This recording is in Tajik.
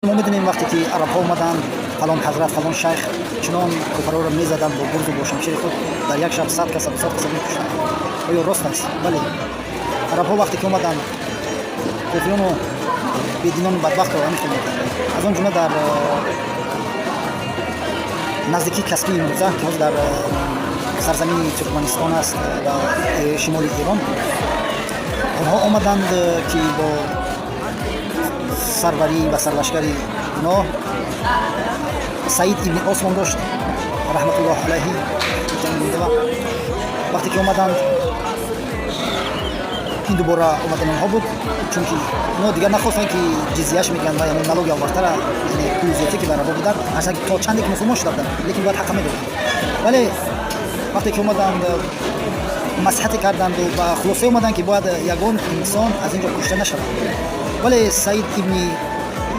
Мо медонем, вақте ки арабҳо омаданд, фалон ҳазрат, фалон шайх чунон кофарҳоро мезаданд бо гурзу бо шамшери худ, дар як шаб 100 каса, 200 каса мекуштанд. Оё рост аст? Бале, арабҳо вақте ки омаданд, кофирону бединону бадбахтро ҳамин хел мекарданд. Аз он ҷумла дар наздикии Каспии имрӯза, ки ҳозир дар сарзамини Туркманистон аст ва шимоли Эрон, онҳо омаданд, ки бо сарварӣ ва сарлашкари гуноҳ Саид ибни Ос ном дошт, раҳматуллоҳ алайҳи. Вақте ки омаданд, ин дубора омадани онҳо буд, чунки онҳо дигар нахостанд, ки ҷизияш мегӯянд ва яъне налоги овартара, яъне пули зиёдӣ, ки ба арабо буданд. Ҳарчанд то чанде ки мусулмон шуда буданд, лекин бояд ҳаққа медоданд. Вале вақте ки омаданд, маслиҳате карданду ба хулосае омаданд, ки бояд ягон инсон аз ин ҷо кушта нашавад. Вале Саид ибни